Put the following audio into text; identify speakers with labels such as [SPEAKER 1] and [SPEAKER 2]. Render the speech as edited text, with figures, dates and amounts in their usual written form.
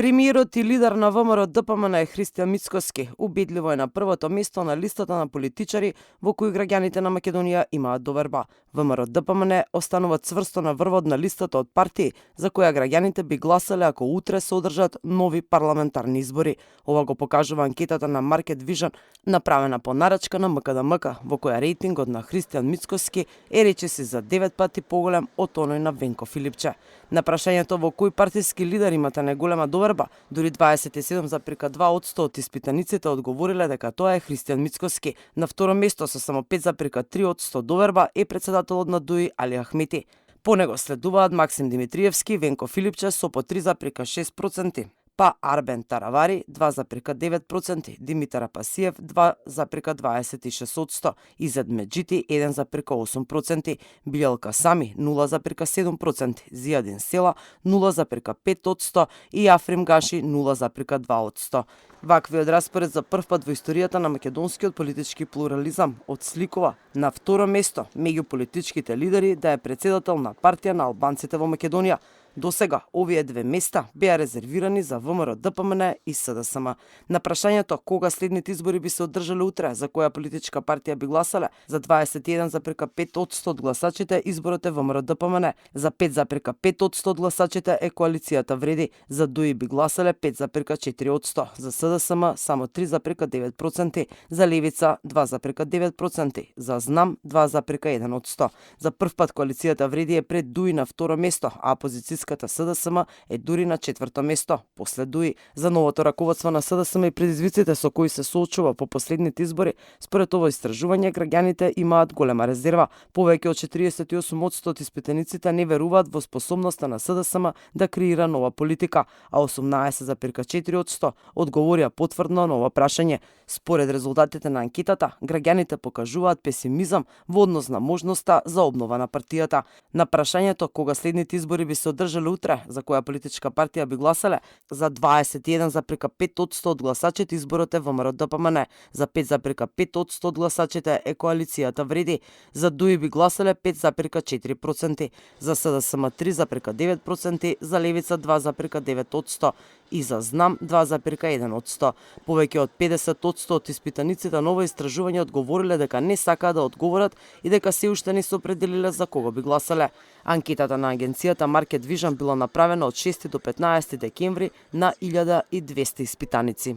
[SPEAKER 1] Премиерот и лидер на ВМРО ДПМН е Христијан Мицкоски. Убедливо е на првото место на листата на политичари во кои граѓаните на Македонија имаат доверба. ВМРО ДПМН останува цврсто на врвот на листата од партии за која граѓаните би гласале ако утре се одржат нови парламентарни избори. Ова го покажува анкетата на Market Vision, направена по нарачка на МКДМК, во која рейтингот на Христијан Мицкоски е речиси за 9 пати поголем од оној на Венко Филипче. На прашањето во кој партиски лидер имате најголема доверба, дури 27,2% од испитаниците одговориле дека тоа е Христијан Мицкоски. На второ место со само 5,3% доверба е председателот на ДУИ Али Ахмети. По него следуваат Максим Димитриевски, Венко Филипче со по 3,6%. Па Арбен Таравари 2,9%, Димитар Апасиев 2,26%, Изет Меджити 1,8%, Билјалка Сами 0,7%, Зијадин Села 0,5% и Африм Гаши 0,2%. Ваквиот распоред за прв пат во историјата на македонскиот политички плурализам отсликува на второ место меѓу политичките лидери да е председател на партија на албанците во Македонија. До сега, овие две места беа резервирани за ВМРО ДПМН и СДСМ. На прашањето кога следните избори би се одржале утре, за која политичка партија би гласале, за 21,5% од гласачите изборот е ВМРО ДПМН, за 5,5% од гласачите е коалицијата Вреди, за ДУИ би гласале 5,4%, за СДСМ само 3,9%, за Левица 2,9%, за Знам 2,1%. За прв пат коалицијата Вреди е пред ДУИ на второ место, а опозицијската СДСМ е дури на четврто место, после ДУИ. За новото раководство на СДСМ и предизвиците со кои се соочува по последните избори, според ово истражување, граѓаните имаат голема резерва. Повеќе од 48% од испитаниците не веруваат во способноста на СДСМ да креира нова политика, а 18,4% одговорија потврдно на ова прашање. Според резултатите на анкетата, граѓаните покажуваат песимизам во однос на можноста за обнова на партијата. На прашањето кога следните избори би се одржале утре, за која политичка партија би гласале, за 21,5% од гласачите изборот е ВМРО ДПМН, за 5,5% од гласачите е коалицијата Вреди, за ДУИ би гласале 5,4%, за СДСМ 3,9%, за Левица 2,9% и за Знам 2,1%. Повеќе од 50% од испитаниците на ова истражување одговориле дека не сакаат да одговорат и дека се уште не се определиле за кого би гласале. Анкетата на агенцијата Market Vision била направена од 6 до 15 декември на 1200 испитаници.